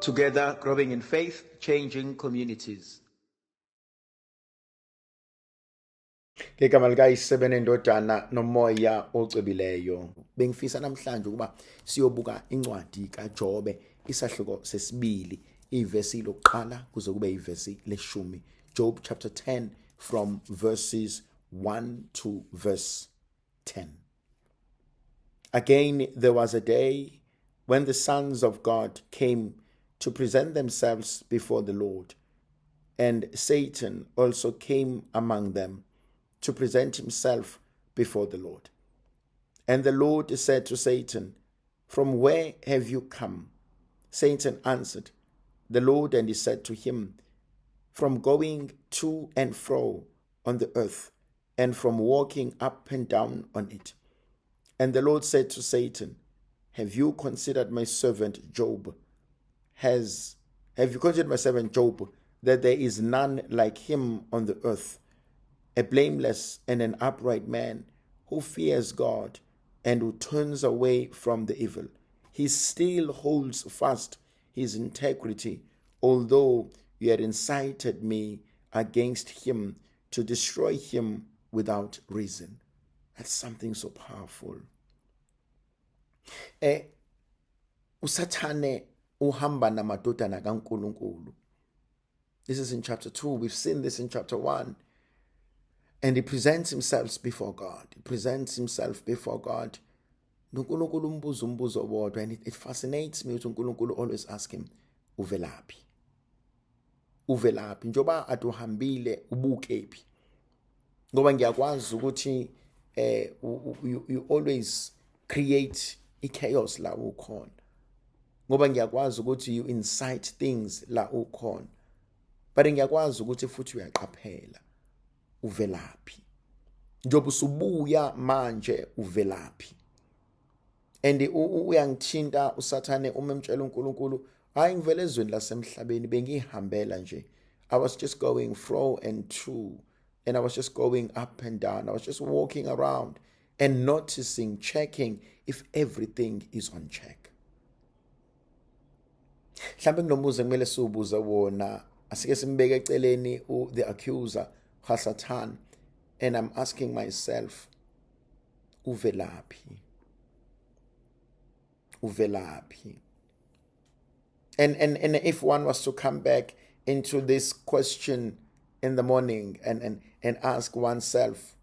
Together, growing in faith, changing communities. Ngegama likaYise benendodana nomoya ocwebileyo. Bengifisa namhlanje ukuba siyobuka incwadi kaJobe isahluko sesibili ivesi lokuqala kuze kube ivesi leshumi. Job chapter 10 from verses 1 to verse 10. Again there was a day when the sons of God came to present themselves before the Lord, and Satan also came among them to present himself before the Lord. And the Lord said to Satan, From where have you come? Satan answered the Lord, and he said to him, From going to and fro on the earth, and from walking up and down on it. And the Lord said to Satan, Have you considered my servant Job? Has have you considered my servant Job, that there is none like him on the earth, a blameless and an upright man who fears God and who turns away from the evil? He still holds fast his integrity, although you had incited me against him to destroy him without reason. That's something so powerful. Eh uSathane uhamba namadodana kaNkuluNkulu. This is in chapter 2. We've seen this in chapter 1. And he presents himself before God. He presents himself before God. NoNkulunkulu umbuzo umbuzo wodwa and it fascinates me ukuthi uNkulunkulu always ask him uvelaphi. Uvelaphi njoba ade uhambile ubukephi. Ngoba ngiyakwazi ukuthi eh you always create i-chaos la ukhona. Ngoba ngiyakwazi ukuthi you incite things la ukhona. But ngiyakwazi ukuthi futhi uyaqaphela uvelaphi. Njengoba usubuya manje uvelaphi. And uyangithinta uSathane uma emtshela uNkulunkulu hayi ngivele ezweni lasemhlabeni bengihambela nje. I was just going fro and to and I was just going up and down. I was just walking around and noticing, checking if everything is on check. Mhlawumbe kunombuzo kumele siwubuze wona asike simbeke eceleni the accuser Satan and I'm asking myself uvelaphi uvelaphi and if one was to come back into this question in the morning and ask oneself,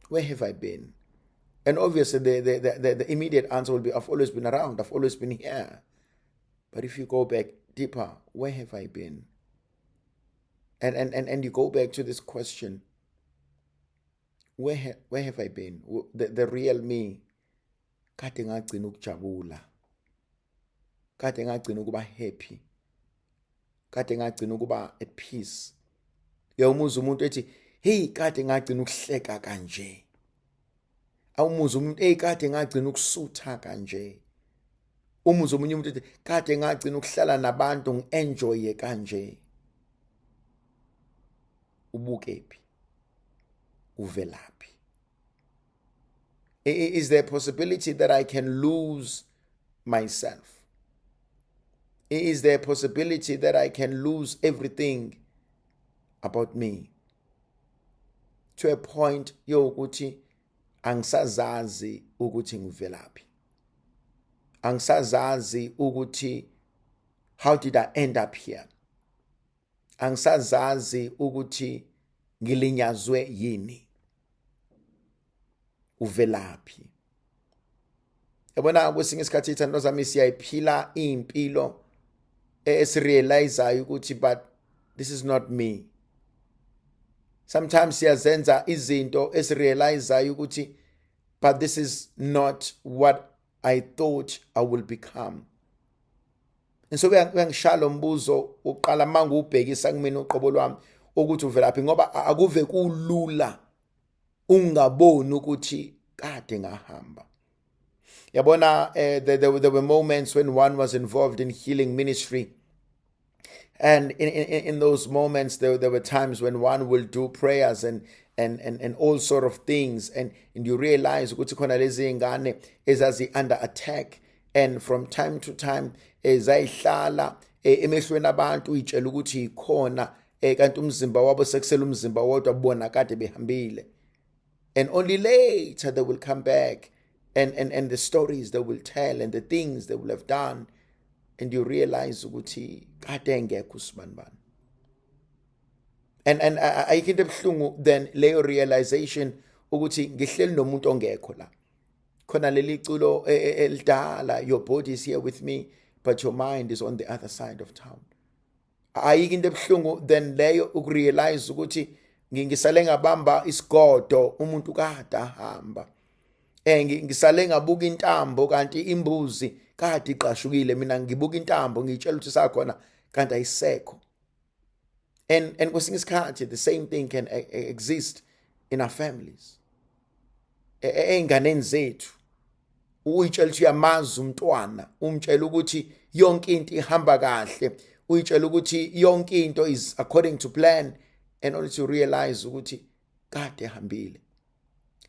where have I been? And obviously the immediate answer will be, I've always been around, I've always been here. But if you go back deeper, where have I been? And you go back to this question, where have I been? The real me. Kade ngagcina ukujabula. Kade ngagcina ukuba happy. Kade ngagcina ukuba at peace. Uyawumuzwa umuntu ethi, hey kade ngagcina ukuhleka kanje. Awumuzwa umuntu hey kade ngagcina ukusutha kanje. Umuzwa omunye umuntu ethi kade ngagcina ukuhlala nabantu ngi-enjoye kanje. Ubukephi? Uvelaphi? Is there a possibility that I can lose myself? Is there a possibility that I can lose everything about me? To a point yokuthi angisazazi ukuthi ngivelaphi. Angisazazi ukuthi how did I end up here? Angisazazi ukuthi ngilinyazwe yini. Uvelaphi? Yabona kwesinye isikhathi ithando zami siyayiphila impilo esirealizeayo ukuthi but this is not me. Sometimes siyazenza izinto esirealizeayo ukuthi but this is not what I thought I will become. And so uyangishaya lo mbuzo uqala mangiwubhekisa kumina uqobo lwami ukuthi uvelaphi ngoba akuve kulula ungaboni ukuthi kade ngahamba. Yabona there were moments when one was involved in healing ministry. And in those moments, there were times when one will do prayers and all sort of things. And you realize ukuthi khona lezi ngane ezazi under attack. And from time to time, ezayihlala Emehlweni abantu uyitshela ukuthi ikhona, kanti umzimba wabo sekusela umzimba wodwa, bona kade behambile. And only later they will come back and the stories they will tell and the things they will have done, and you realize ukuthi kade engekho usibanibani. And ayikho into ebuhlungu than leyo realization ukuthi ngihleli nomuntu ongekho la. Khona leli culo elidala, "Your body is here with me, but your mind is on the other side of town." Ayikho into ebuhlungu than leyo, ukurealize ukuthi ngisale ngabamba isigodo, umuntu kade ahamba. Ngisale ngabuka intambo, kanti imbuzi kade iqashukile. Mina ngibuka intambo, ngiyitshela ukuthi sakhona, kanti ayisekho. And kwesinye isikhathi the same thing can exist in our families, ey'nganeni zethu. Uyitshela ukuthi uyamazi umntwana, umtshela ukuthi yonke into ihamba kahle, uyitshela ukuthi yonke into is according to plan, and only to realize ukuthi kade ehambile.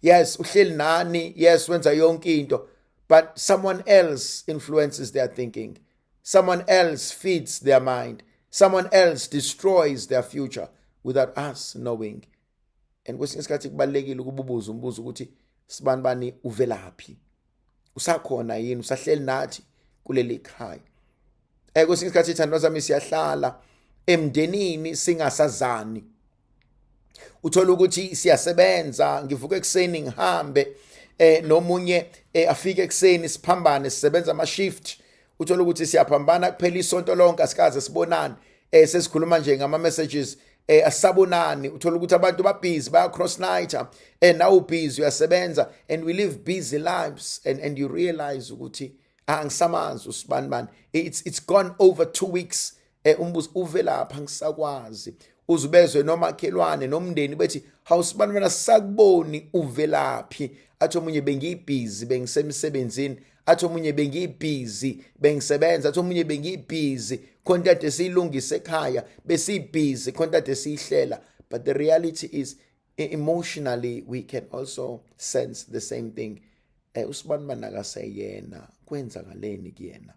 Yes, uhleli nani, yes, wenza yonke into, but someone else influences their thinking, someone else feeds their mind, someone else destroys their future without us knowing. And kwesinye isikhathi kubalulekile ukuba ubuze umbuzo ukuthi sibani bani uvelaphi, usakhona yini, usahleli nathi kuleli khaya? Kwesinye isikhathi, ithandwa zami, siyahlala emndenini singasazani. Uthola ukuthi siyasebenza, ngivuka ekuseni ngihambe, nomunye afike ekuseni, siphambane, sisebenza ama shift. Uthola ukuthi siyaphambana, kuphela isonto lonke asikaze sibonane. Sesikhuluma nje ngama messages, asabonani. Uthola ukuthi abantu ba busy, baya cross nighter, nawe busy uyasebenza, and we live busy lives, and you realize ukuthi angisamazi usibani bani. It's gone over 2 weeks. Umbuzo, uvelaphi? Angisakwazi. Uzubezwe nomakhelwane nomndeni bethi, "Hawusibani wena, sakuboni, uvelaphi?" Athi omunye, "Bengiyibhizi, bengisemsebenzini." Athi omunye, "Bengiyibhizi, bengisebenza." Athi omunye, "Bengiyibhizi, khona kade siyilungise ekhaya, besiyibhizi, khona kade siyihlela." But the reality is, emotionally we can also sense the same thing. Usibani bani akaseyena, kwenzakaleni kuyena?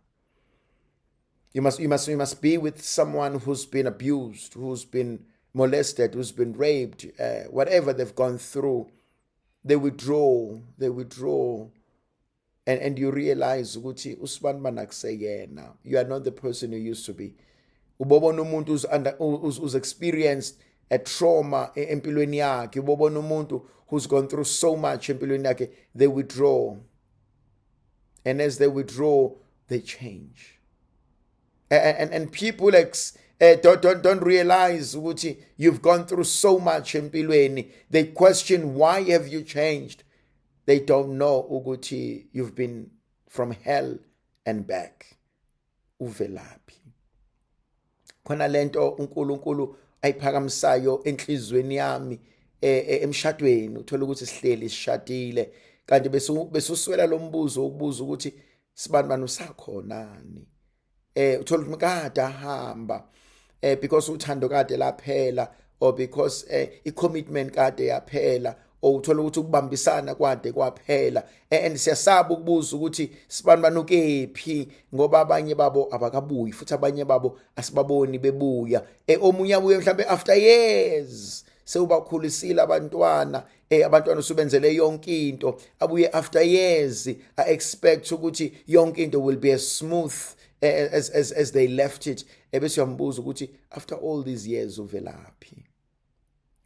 You must be with someone who's been abused, who's been molested, who's been raped, whatever they've gone through. They withdraw, they withdraw. And you realize ukuthi usibani bani akuseyena. You are not the person you used to be. Ubobona umuntu who's experienced a trauma empilweni yakhe, ubobona umuntu who's gone through so much empilweni yakhe, they withdraw. And as they withdraw, they change. And people don't realize ukuthi you've gone through so much empilweni. They question, "Why have you changed?" They don't know ukuthi you've been from hell and back. Uvelaphi? Khona lento uNkulunkulu ayiphakamisayo enhlizweni yami emshadweni. Uthola ukuthi sihleli sishadile, kanti besuswela lo mbuzo ukubuza ukuthi sibani bani usakhonani. Uthola ukuthi kade ahamba, because uthando kade laphela, or because i-commitment kade yaphela, or uthola ukuthi ukubambisana kwade kwaphela. And siyasaba ukubuza ukuthi sibani bani ukephi, ngoba abanye babo abakabuyi, futhi abanye babo asibaboni bebuya. Omunye abuye mhlambe after years, sewubakhulisile abantwana, abantwana usubenzele yonke into, abuye after years, I expect ukuthi yonke into will be as smooth as they left it. Ebese uyambuza ukuthi after all these years uvelaphi?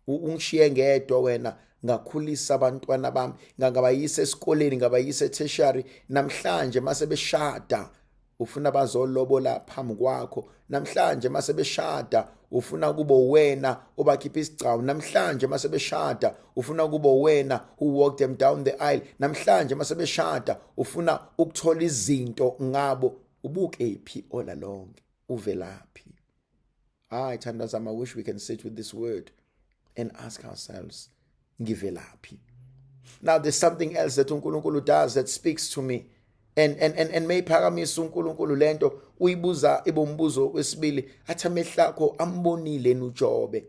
Ungishiye ngedwa wena, ngakhulisa abantwana bami, ngabayisa esikoleni, ngabayisa etertiary. Namhlanje mase beshada ufuna bazolobola phambi kwakho, namhlanje mase beshada ufuna kube wena obakhipha isigcawu, namhlanje mase beshada ufuna kube wena who walk them down the aisle, namhlanje mase beshada ufuna ukuthola izinto ngabo. Ubukephi all along? Uvelaphi? Hayi thandaza, I wish we can sit with this word and ask ourselves, "Ngivelaphi?" Now there's something else that uNkulunkulu does that speaks to me, and mayiphakamisa uNkulunkulu lento uyibuza ibombuzo wesibili, athi, "Amehlo akho ambonile uJobe.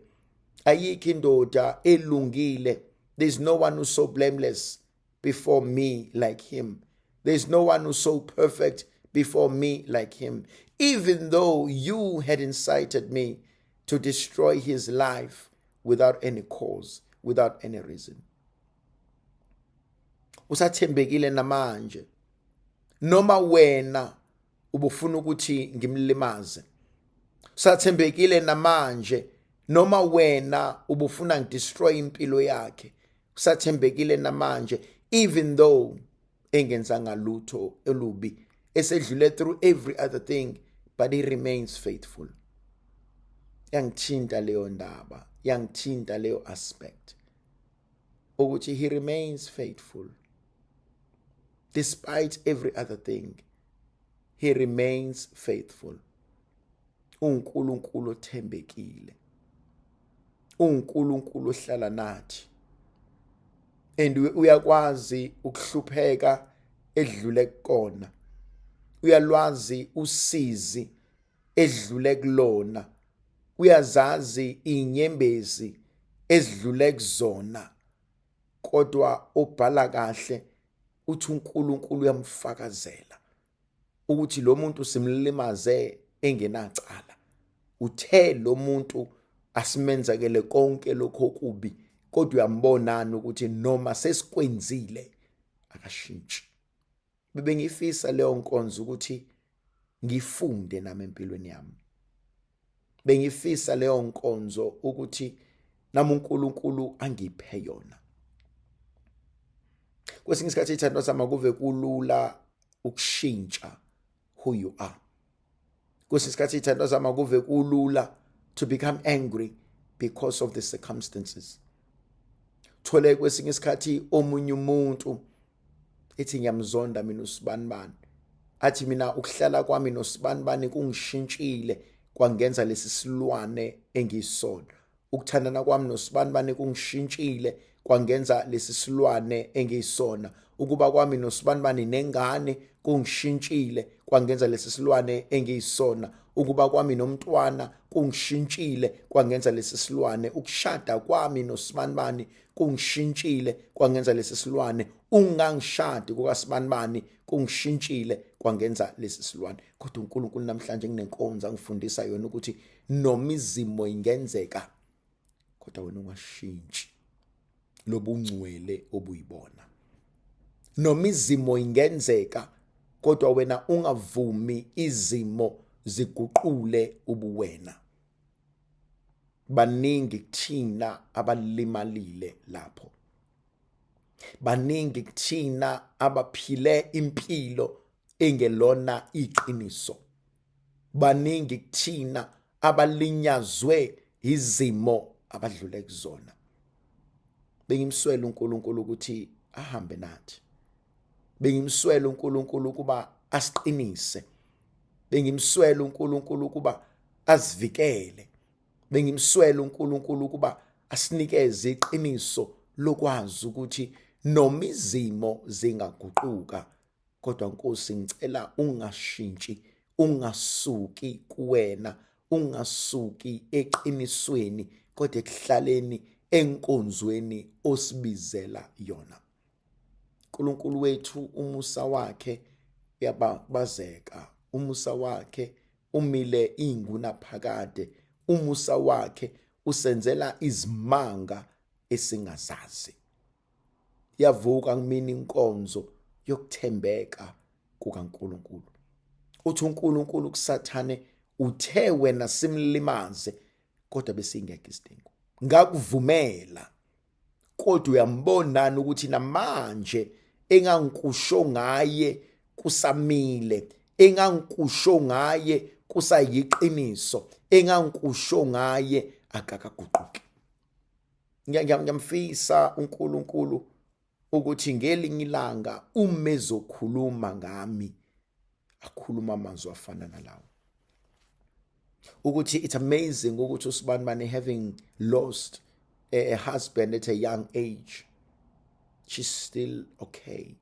Ayikho indoda elungile. There's no one who's so blameless before me like him. There's no one who's so perfect before me like him, even though you had incited me to destroy his life without any cause, without any reason. Usathembekile namanje noma wena ubufuna ukuthi ngimlimaze. Usathembekile namanje noma wena ubufuna ngidestroy impilo yakhe. Usathembekile namanje even though engenzanga lutho olubi, esedlule through every other thing, but he remains faithful. Yangithinta leyo ndaba, yangithinta leyo aspect ukuthi he remains faithful despite every other thing. He remains faithful. uNkulunkulu othembekile, uNkulunkulu ohlala nathi and uyakwazi ukuhlupheka edlule kukona, uyalwazi usizi edlule kulona, uyazazi inyembezi ezidlule kuzona, kodwa obhala kahle uthi uNkulunkulu uyamfakazela ukuthi lo muntu simlimaze engenacala. Uthe lo muntu asimenzakele konke lokho okubi, kodwa uyambonani ukuthi noma sesikwenzile akashintshi. Bebengifisa leyo nkonzo ukuthi ngifunde nami empilweni yami. Bengifisa leyo nkonzo ukuthi nami uNkulunkulu angiphe yona. Kwesinye isikhathi, ithandwa sami, kuve kulula ukushintsha who you are. Kwesinye isikhathi, ithandwa sami, kuve kulula to become angry because of the circumstances. Thole kwesinye isikhathi omunye umuntu ethi, "Ngiyamzonda mina usibanibani," athi, "Mina ukuhlala kwami nosibanibani kungishintshile, kwangenza lesi silwane engiyisona. Ukuthandana kwami nosibanibani kungishintshile, kwangenza lesi silwane engiyisona. Ukuba kwami nosibanibani nengane kungishintshile, kwangenza lesi silwane engiyisona. Ukuba kwami nomntwana kungishintshile, kwangenza lesi silwane. Ukushada kwami nosibanibani kungishintshile, kwangenza lesi silwane. Ungangishadi kukasibanibani kungishintshile, kwangenza lesi silwane." Kodwa uNkulunkulu namhlanje kunenkonzo angifundisa yona ukuthi noma izimo ingenzeka, kodwa wena ungashintshi lobungcwele obuyibona. Noma izimo ingenzeka, kodwa wena ungavumi izimo ziguqule ubuwena. Baningi kuthina abalimalile lapho, baningi kuthina abaphile impilo engelona iqiniso, baningi kuthina abalinyazwe izimo abadlule kuzona. Bengimswela uNkulunkulu ukuthi ahambe nathi, bengimswela uNkulunkulu ukuba asiqinise, bengimswela uNkulunkulu ukuba asivikele, bengimswela uNkulunkulu ukuba asinikeze iqiniso lokwazi ukuthi noma izimo zingaguquka, kodwa Nkosi, ngicela ungashintshi, ungasuki kuwena, ungasuki eqinisweni, kodwa ekuhlaleni enkonzweni osibizela yona. uNkulunkulu wethu, umusa wakhe uyababazeka, umusa wakhe umile ingunaphakade, umusa wakhe usenzela izimanga esingazazi. Yavuka kumina inkonzo yokuthembeka kukaNkulunkulu. Uthi uNkulunkulu kuSathane, "Uthe wena simlimaze, kodwa besingekho isidingo, ngakuvumela, kodwa uyambonani ukuthi namanje engangikusho ngaye kusamile, engangikusho ngaye kusayiqiniso, engangikusho ngaye akakaguquki." Ngiyamfisa uNkulunkulu ukuthi ngelinye ilanga uma ezokhuluma ngami akhuluma amazwi afana nalawo, ukuthi it's amazing ukuthi usibanibani, having lost a husband at a young age, she's still okay.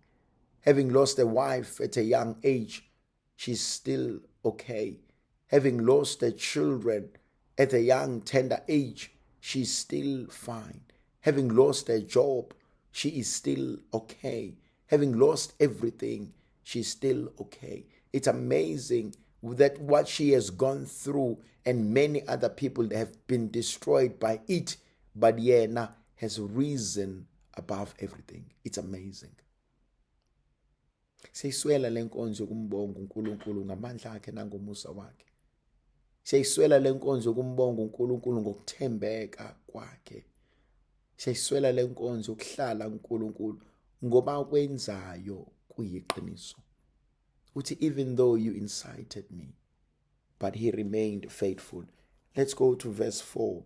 Having lost a wife at a young age, she's still okay. Having lost her children at a young tender age, she's still fine. Having lost her job, she is still okay. Having lost everything, she's still okay. It's amazing that what she has gone through and many other people have been destroyed by it, but yena has risen above everything. It's amazing. Siyiswela lenkonzo yokumbonga uNkulunkulu ngamandla akhe nangomusa wakhe. Siyiswela lenkonzo yokumbonga uNkulunkulu ngokuthembeka kwakhe. Siyiswela lenkonzo yokuhlala uNkulunkulu ngoba kwenzayo kuyiqiniso. Uthi, even though you incited me, but he remained faithful. Let's go to verse 4.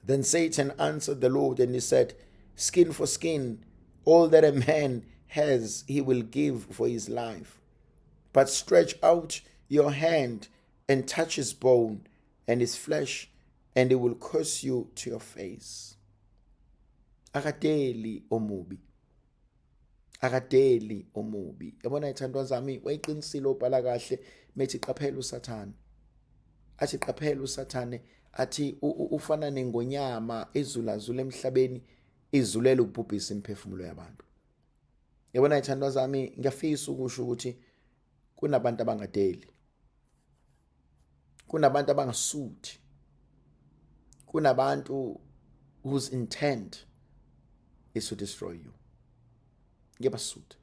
Then Satan answered the Lord and he said, skin for skin, all that a man has he will give for his life. But stretch out your hand and touch his bone and his flesh, and he will curse you to your face. Akadeli omubi. Akadeli omubi. Yabona ithandwa zami, wayiqinisile obhala kahle methi qaphela uSathane. Athi qaphela uSathane, athi ufana nengonyama ezulazula emhlabeni izulela ukubhubhisa imiphefumulo yabantu. Yabona ithandwa zami, ngiyafisa ukusho ukuthi kunabantu abangadeli. Kunabantu abangasuthi. Kunabantu whose intent is to destroy you. Ngiyabasutha.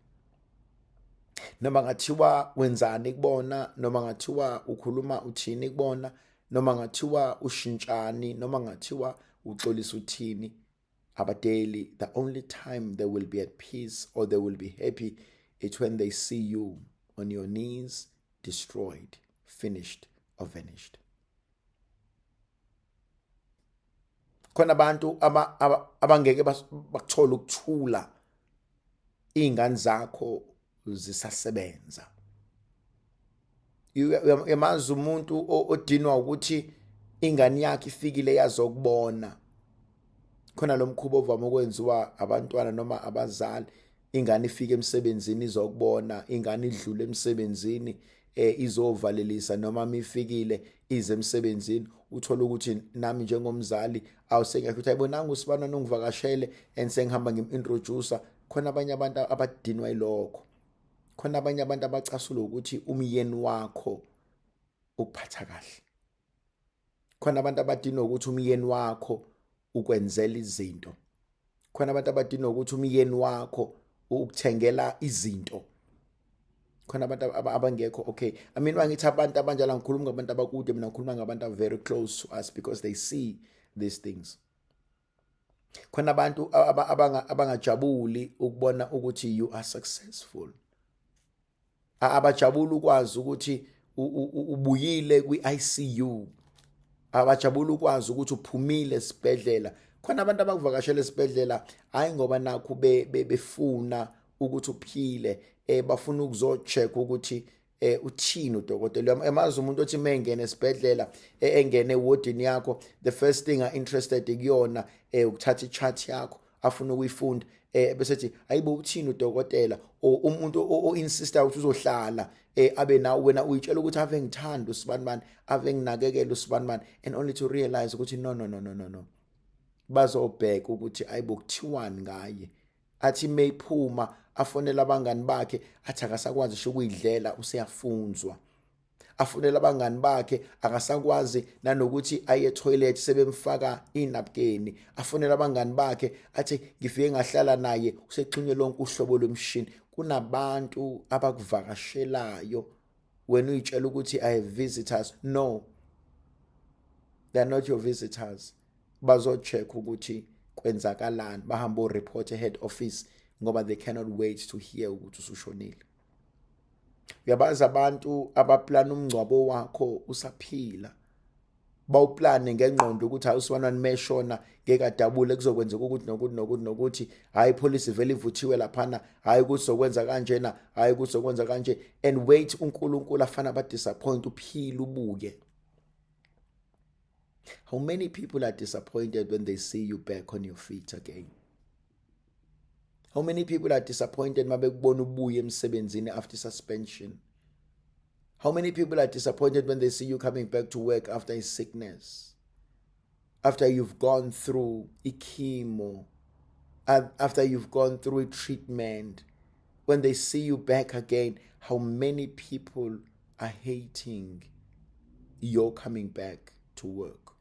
Noma ngathiwa wenzani kubona, noma ngathiwa ukhuluma uthini kubona, noma ngathiwa ushintshani, noma ngathiwa uxolisa uthini, abadeli. The only time they will be at peace or they will be happy is when they see you on your knees, destroyed, finished or vanished. Khona abantu abangeke bakuthola ukuthula izingane zakho zisasebenza. Uyamazi umuntu odinwa ukuthi ingane yakhe ifikile yazokubona. Khona lo mkhuba ovama ukwenziwa abantwana noma abazali, ingane ifike emsebenzini izokubona, ingane idlule emsebenzini izovalelisa, noma mifikile ize emsebenzini, uthola ukuthi nami njengomzali awusengekho ukuthi ayibonanga usibana nongivakashele and sengihamba ngim-introducer. Khona abanye abantu abadinwa yilokho. Khona abanye abantu abacasulwa ukuthi umyeni wakho ukuphatha kahle. Khona abantu abadinwa ukuthi umyeni wakho ukwenzela izinto. Khona abantu abadinwa ukuthi umyeni wakho ukuthengela izinto. Khona abantu abangekho okay. I mean, mangithi abantu abanjalo, ngikhuluma ngabantu abakude, mina ngikhuluma ngabantu are very close to us because they see these things. Khona abantu abangajabuli ukubona ukuthi you are successful. Abajabuli ukwazi ukuthi ubuyile kwi-ICU. Abajabuli ukwazi ukuthi uphumile esibhedlela. Khona abantu abakuvakashela esibhedlela hayi ngoba nakho befuna ukuthi uphile, bafuna ukuzocheck ukuthi uthini udokotela. Emazi umuntu othi mengene esibhedlela, engene ewardini yakho, the first thing are interested kuyona ukuthatha i-chart yakho, afuna ukuyifunda, bese ethi ayibo uthini udokotela. O umuntu o-insista ukuthi uzohlala abe nawe, wena uyitshela ukuthi ave ngithanda usibanibani, ave nginakekela usibanibani, and only to realize ukuthi no no no no no no, bazobheka ukuthi ayibo kuthiwani ngaye. Athi mayiphuma afonela abangani bakhe, athi akasakwazi ngisho ukuyidlela, useyafunzwa. Afonela abangani bakhe, akasakwazi nanokuthi aye toilet, sebemfaka inapkeni. Afonela abangani bakhe, athi ngifike ngahlala naye, usexhunywe lonke uhlobo lwemshini. Kunabantu abakuvakashelayo, wena uyitshela ukuthi I have visitors. No, they are not your visitors. Bazocheck ukuthi kwenzakalani, bahamba o-report head office ngoba they cannot wait to hear ukuthi usushonile. Uyabazi abantu abaplana umngcwabo wakho usaphila, bawuplane ngengqondo ukuthi hayi usibanani meshona ngeke adabule, kuzokwenzeka ukuthi nokuthi nokuthi nokuthi, hayi ipolisi vele ivuthiwe laphana, hayi ukuthi sokwenza kanjena, hayi ukuthi sokwenza kanje, and wait uNkulunkulu afana ba disappoint uphile ubuke. How many people are disappointed when they see you back on your feet again? How many people are disappointed mabekubona ubuye emsebenzini after suspension? How many people are disappointed when they see you coming back to work after a sickness? After you've gone through a chemo, after you've gone through a treatment, When they see you back again, how many people are hating your coming back to work?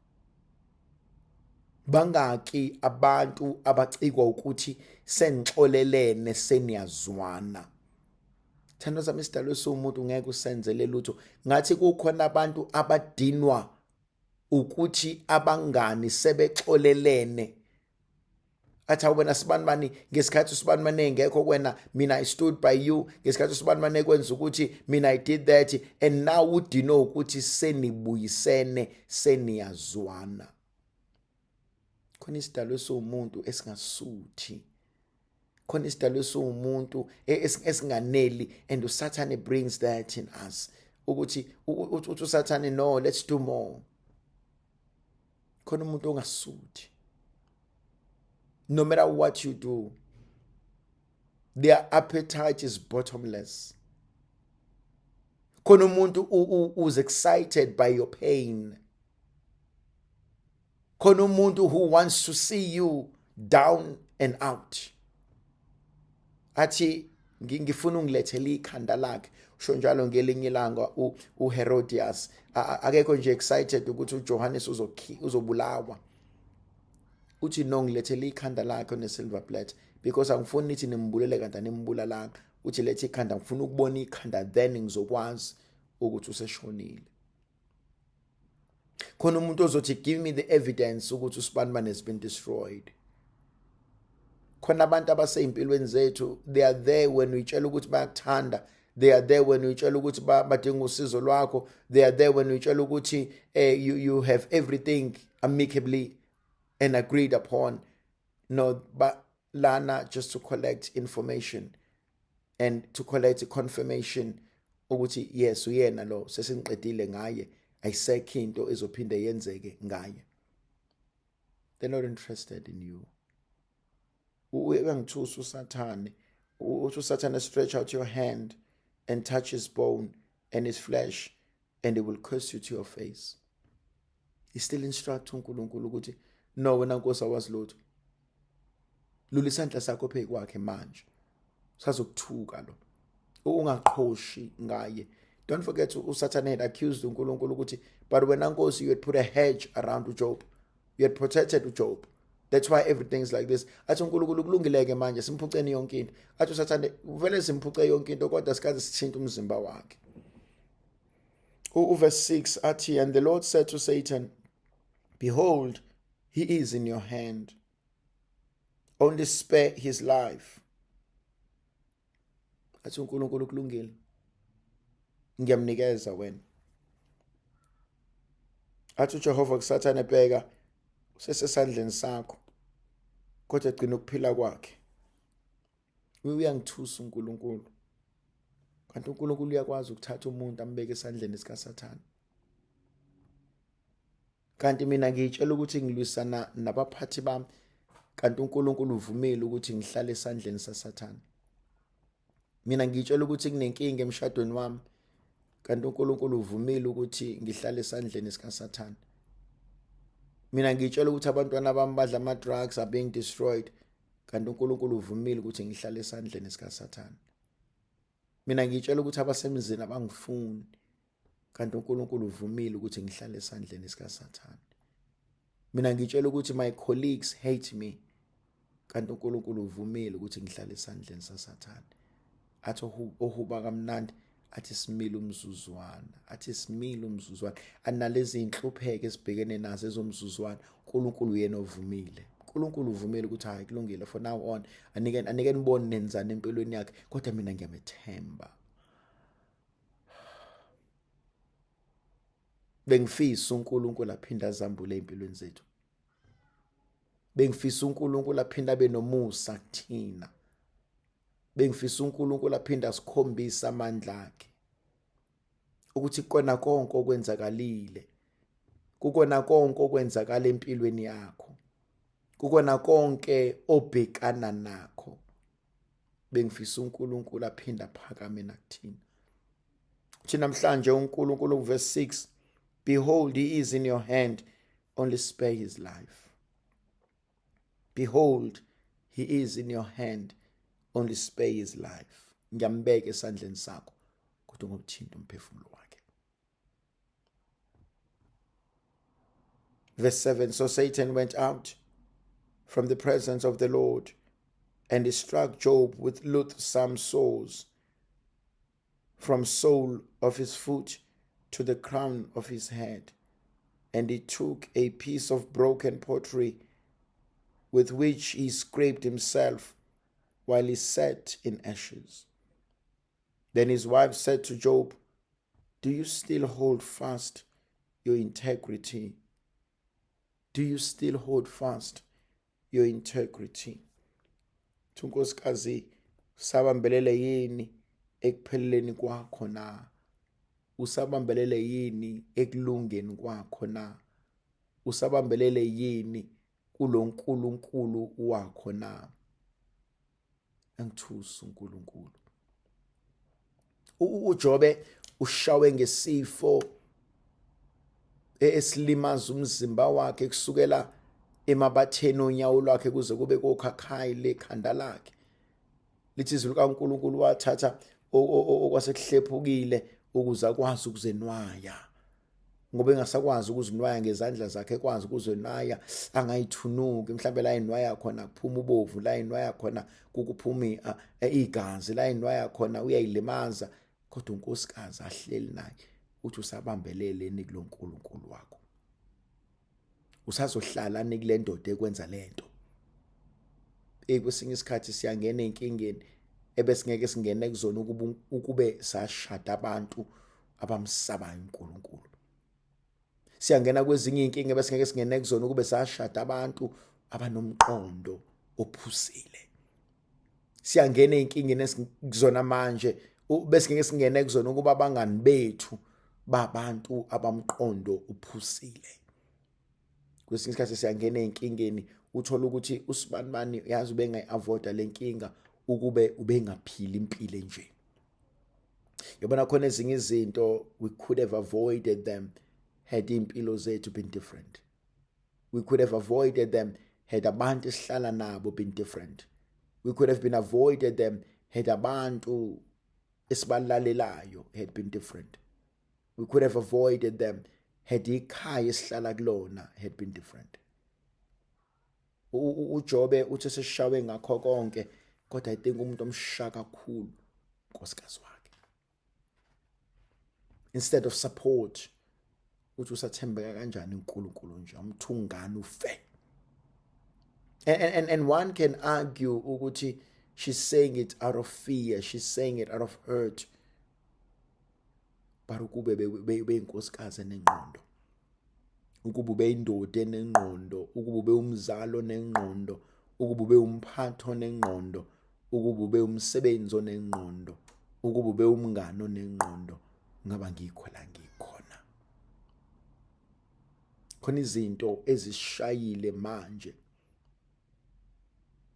Bangaki abantu abacikwa ukuthi senixolelene, seniyazwana? Thando sami, isidalwe somuntu ngeke usenzele lutho. Ngathi kukhona abantu abadinwa ukuthi abangani sebexolelene, athi, "Awubona sibani bani, ngesikhathi usibani bani engekho kwena, mina I stood by you. Ngesikhathi usibani bani kwenza ukuthi, mina I did that." And now udino ukuthi senibuyisene, seniyazwana. Khona isidalwe somuntu esingasuthi, khona isidalwe somuntu esinganeli, and uSathane brings that in us, ukuthi uthi uSathane, "No, let's do more." Khona umuntu ongasuthi. No matter what you do, their appetite is bottomless. Khona umuntu who's excited by your pain. Khona umuntu who wants to see you down and out, athi, "Ngifuna ungilethele ikhanda lakhe." Usho njalo ngelinye ilanga uHerodias akekho nje excited ukuthi uJohannes uzobulawa. Uthi, "No, ngilethele ikhanda lakhe on a silver platter, because angifuni nithi nimbulele kanti animbulalanga." Uthi, "Lethe ikhanda, ngifuna ukubona ikhanda, then ngizokwazi ukuthi useshonile." Khona umuntu ozothi, "Give me the evidence ukuthi usibanibani has been destroyed." Khona abantu abaseyimpilweni zethu, they are there when uyitshela ukuthi bayakuthanda. They are there when uyitshela ukuthi badinga usizo lwakho. They are there when uyitshela ukuthi you have everything amicably and agreed upon. No, but lana just to collect information and to collect confirmation ukuthi yes, uyena lo, sesingiqedile ngaye, ayisekho into ezophinde yenzeke ngaye. They're not interested in you. Uyangithusa uSathane. Uthi uSathane, "Stretch out your hand and touch his bone and his flesh, and he will curse you to your face." He still instruct uNkulunkulu ukuthi, "No, wena Nkosi awazi lutho, lula isandla sakho phezu kwakhe manje, sazokuthuka lo, ungaqhoshi ngaye." Don't forget, uSathane had accused uNkulunkulu ukuthi, "But wena Nkosi, you had put a hedge around uJob, you had protected uJob, that's why everything is like this." Athi uNkulunkulu, "Kulungileke manje, simphuceni yonke into." Athi uSathane, "Vele simphuce yonke into, kodwa sikaze sithinta umzimba wakhe." Uverse 6 athi, "And the Lord said to Satan, 'Behold, he is in your hand. Only spare his life.'" Athi uNkulunkulu, "Kulungile, ngiyamnikeza wena." Athi uJehova kuSathane, "Bheka, usesesandleni sakho, kodwa gcina ukuphila kwakhe." Uyangithusa uNkulunkulu. Kanti uNkulunkulu uyakwazi ukuthatha umuntu ambeke esandleni sikaSathane? Kanti mina ngiyitshela ukuthi ngilwisana nabaphathi bami, kanti uNkulunkulu uvumile ukuthi ngihlale esandleni saSathane. Mina ngiyitshela ukuthi kunenkinga emshadweni wami, kanti uNkulunkulu uvumile ukuthi ngihlale esandleni sikaSathane. Mina ngiyitshela ukuthi abantwana bami badla ama drugs, are being destroyed, kanti uNkulunkulu uvumile ukuthi ngihlale esandleni sikaSathane. Mina ngiyitshela ukuthi abasemzini abangifuni, kanti uNkulunkulu uvumile ukuthi ngihlale esandleni sikaSathane. Mina ngitshela ukuthi my colleagues hate me, kanti uNkulunkulu uvumile ukuthi ngihlale esandleni saSathane. Athi ohuba kamnandi, athi simile umzuzwana, athi simile umzuzwana, analezi inhlupheko esibhekene nazo ezomzuzwana. uNkulunkulu yena ovumile. uNkulunkulu uvumile ukuthi hayi, kulungile, for now on anike nibone nenzani empilweni yakhe, kodwa mina ngiyamethemba. Bengifisa uNkulunkulu aphinda azambule empilweni zethu. Bengifisa uNkulunkulu aphinda abe nomusa kuthina. Bengifisa uNkulunkulu aphinda asikhombise amandla akhe, ukuthi kona konke okwenzakalile, kukona konke okwenzakala empilweni yakho, kukona konke obhekana nakho, bengifisa uNkulunkulu aphinda aphakame nakuthina. Uthi namhlanje uNkulunkulu verse 6, "Behold, he is in your hand, only spare his life. Behold, he is in your hand, only spare his life." Ngiyambeka esandleni sakho, kodwa ngokuthinta umphefumulo wakhe. Verse 7. So Satan went out from the presence of the Lord, and he struck Job with loathsome sores from sole of his foot to the crown of his head. And he took a piece of broken pottery with which he scraped himself while he sat in ashes. Then his wife said to Job, Do you still hold fast your integrity? Do you still hold fast your integrity? Unkosikazi, usabambelele yini ekupheleleni kwakho na? Usabambelele yini ekulungeni kwakho na? Usabambelele yini kuloNkulunkulu wakho na? Angithusa uNkulunkulu. UJobe ushawe ngesifo esilimaza umzimba wakhe kusukela emabatheni onyawo lwakhe kuze kube kokhakhayi lekhanda lakhe. Lithi izwi likaNkulunkulu wathatha okwasekuhlephukile ukuze akwazi ukuzenwaya, ngoba engasakwazi ukuzinwaya ngezandla zakhe, ekwazi ukuzinwaya angayithunuki. Mhlawumbe la inwaya khona kuphuma ubovu, la inwaya khona kukuphuma igazi, la inwaya khona uyayilimaza. Kodwa unkosikazi ahleli naye uthi, usabambelele kuloNkulunkulu wakho? Usazohlala kule ndoda ekwenza lento? Kwesinye isikhathi siyangena ezinkingeni ebesingeke singene kuzona ukube sashada abantu abamsabayo uNkulunkulu. Siyangena kwezinye izinkinga ebesingeke singene kuzona ukube sashada abantu abanomqondo ophusile. Siyangena ezinkingeni esikuzona manje besingeke singene kuzona ukuba abangani bethu babantu abamqondo uphusile. Kwesinye isikhathi siyangena ezinkingeni, uthola ukuthi usibanibani yazi ubengayi-avoida le nkinga ukube ubengaphili impilo nje. Yabona, khona ezinye izinto we could have avoided them had impilo zethu been different. We could have avoided them had abantu esihlala nabo been different. We could have been avoided them had abantu esibalalelayo had been different. We could have avoided them had ikhaya esihlala kulona had been different. UJobe uthi seshawe ngakho konke, kodwa I think umuntu omsha kakhulu unkosikazi wakhe. Instead of support, uthi usathembeka kanjani uNkulunkulu nje, umthungane ufe. And one can argue ukuthi she's saying it out of fear, she's saying it out of hurt, but ukube beyinkosikazi enengqondo, ukuba ube indoda enengqondo, ukuba ube umzali onengqondo, ukuba ube umphathi onengqondo, ukuba ube umsebenzi onengqondo, ukuba ube umngane onengqondo, ngaba ngikho la ngikhona khona. Izinto ezisishayile manje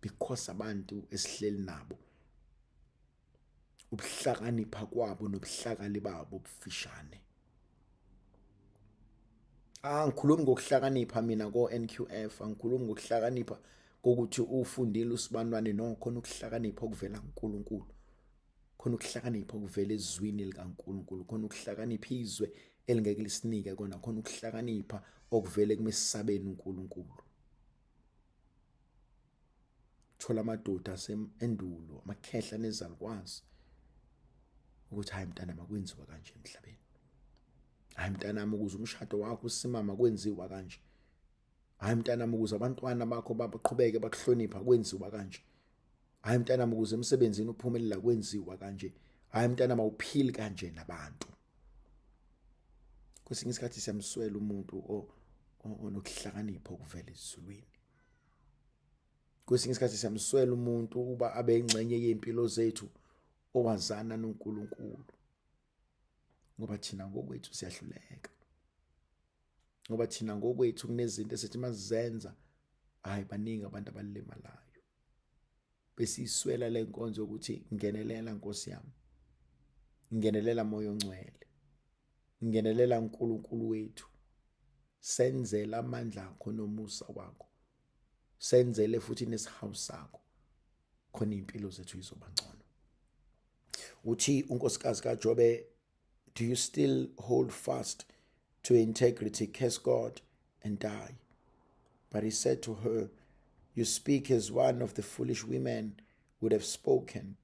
because abantu esihleli nabo, ubuhlakanipha kwabo nobuhlakali babo bufishane. Angikhulumi ngokuhlakanipha mina ko NQF, angikhulumi ngokuhlakanipha kokuthi ufundile usibanwane. No, khona ukuhlakanipha okuvela kuNkulunkulu, khona ukuhlakanipha okuvela ezwini likaNkulunkulu, khona ukuhlakanipha izwe elingeke lisinike kona, khona ukuhlakanipha okuvele kumesabeni uNkulunkulu. Thola amadoda asendulo, amakhehla nezalukwazi, ukuthi hayi mntana, makwenziwa kanje emhlabeni. Hayi mntanami, ukuze umshado wakho usimama kwenziwa kanje. Hayi mntanami, ukuze abantwana bakho baqhubeke bakuhlonipha kwenziwa kanje. Hayi mntanami, ukuze emsebenzini uphumelela kwenziwa kanje. Hayi mntanami, awuphili kanje nabantu. Kwesinye isikhathi siyamswela umuntu onokuhlakanipha okuvela ezulwini. Kwesinye isikhathi siyamswela umuntu uba abe ingxenye yempilo zethu owazana noNkulunkulu, ngoba thina ngokwethu siyahluleka, ngoba thina ngokwethu kunezinto esithi masizenza, hayi, baningi abantu abalimalayo. Besiyiswela le nkonzo yokuthi ngenelela Nkosi yami, ngenelela Moya oNgcwele, ngenelela uNkulunkulu wethu, senzele amandla akho nomusa wakho, senzele futhi nesihawu sakho, khona impilo zethu izoba ngcono. Uthi unkosikazi kaJobe, "Do you still hold fast to integrity? Curse God and die." But he said to her, "You speak as one of the foolish women would have spoken.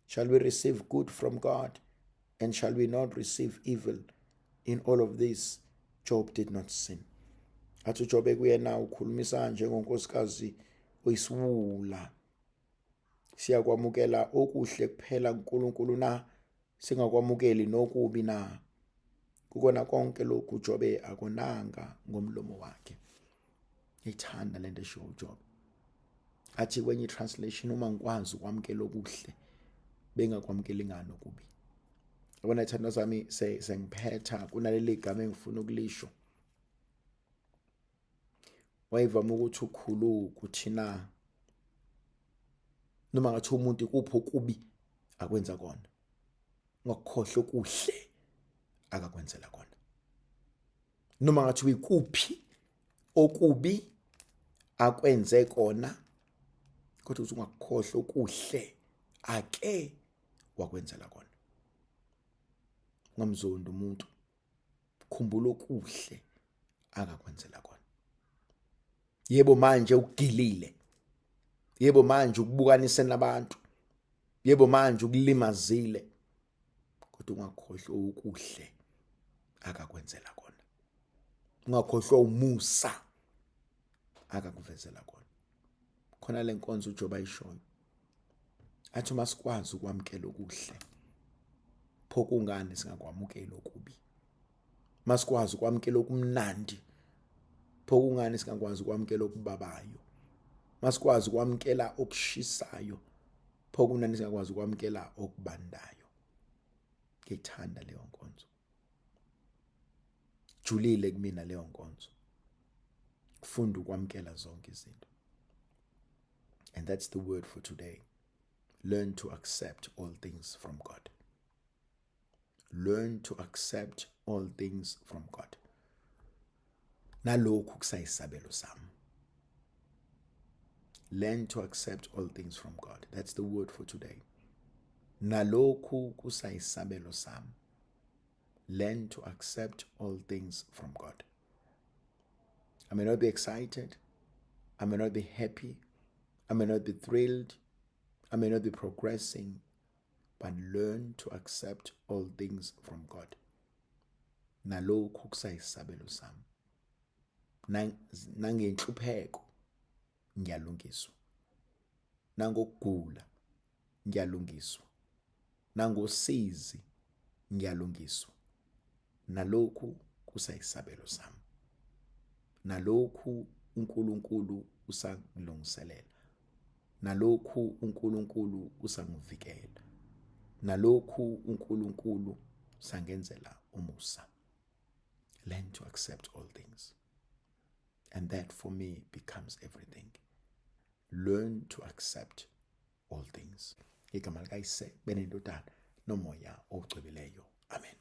Shall we receive good from God, and shall we not receive evil? In all of this, Job did not sin." Athi uJobe kuyena, "Ukhulumisa njengonkosikazi oyisiwula. Siyakwamukela okuhle kuphela kuNkulunkulu na, singakwamukeli nokubi na?" Kukona konke lokhu uJobe akonanga ngomlomo wakhe. Ngiyithanda lento esho uJobe. Athi kwenye translation, "Uma ngikwazi ukwamukela okuhle, bengakwamukeli ngani okubi?" Yabona, ithando zami, sengiphetha kunaleli gama engifuna ukulisho. Wayevama ukuthi ukhulu kuthina noma ngathi umuntu ikuphi okubi akwenza kona, ungakukhohlwa okuhle akakwenzela kona. Noma ngathi uyikuphi okubi akwenze kona, kodwa uthi ungakukhohlwa okuhle ake wakwenzela kona. Ungamzondi umuntu, khumbula okuhle akakwenzela kona. Yebo, manje ukugilile. Yebo, manje ukubukanise nabantu. Yebo, manje ukulimazile, kodwa ungakhohlwa okuhle akakwenzela kona. Ungakhohlwa umusa akakuvezela kona. Khona lenkonzo uJoba ayishoyo, athi uma sikwazi ukwamukela okuhle, pho kungani singakwamukeli okubi? Masikwazi ukwamukela okumnandi, pho kungani singakwazi ukwamukela okubabayo? Masikwazi ukwamukela okushisayo, pho kunani singakwazi ukwamukela okubandayo? Ngithanda leyo nkonzo, julile kumina leyo nkonzo, kufunda ukwamukela zonke izinto. And that's the word for today: learn to accept all things from God. Learn to accept all things from God. Nalokhu kusayisabelo sami. Learn to accept all things from God. That's the word for today. Nalokhu kusayisabelo sami. Learn to accept all things from God. I may not be excited, I may not be happy, I may not be thrilled, I may not be progressing, but learn to accept all things from God. Nalokhu kusayisabelo sami. Nangenhlupheko ngiyalungiswa, nangokugula ngiyalungiswa, nangosizi ngiyalungiswa. Nalokhu kusayisabelo sami. Nalokhu uNkulunkulu usangilungiselela. Nalokhu uNkulunkulu usangivikela. Nalokhu uNkulunkulu sangenzela umusa. Learn to accept all things, and that for me becomes everything. Learn to accept all things. Igama likaYise, benendodana, noMoya Ocwebileyo, amen.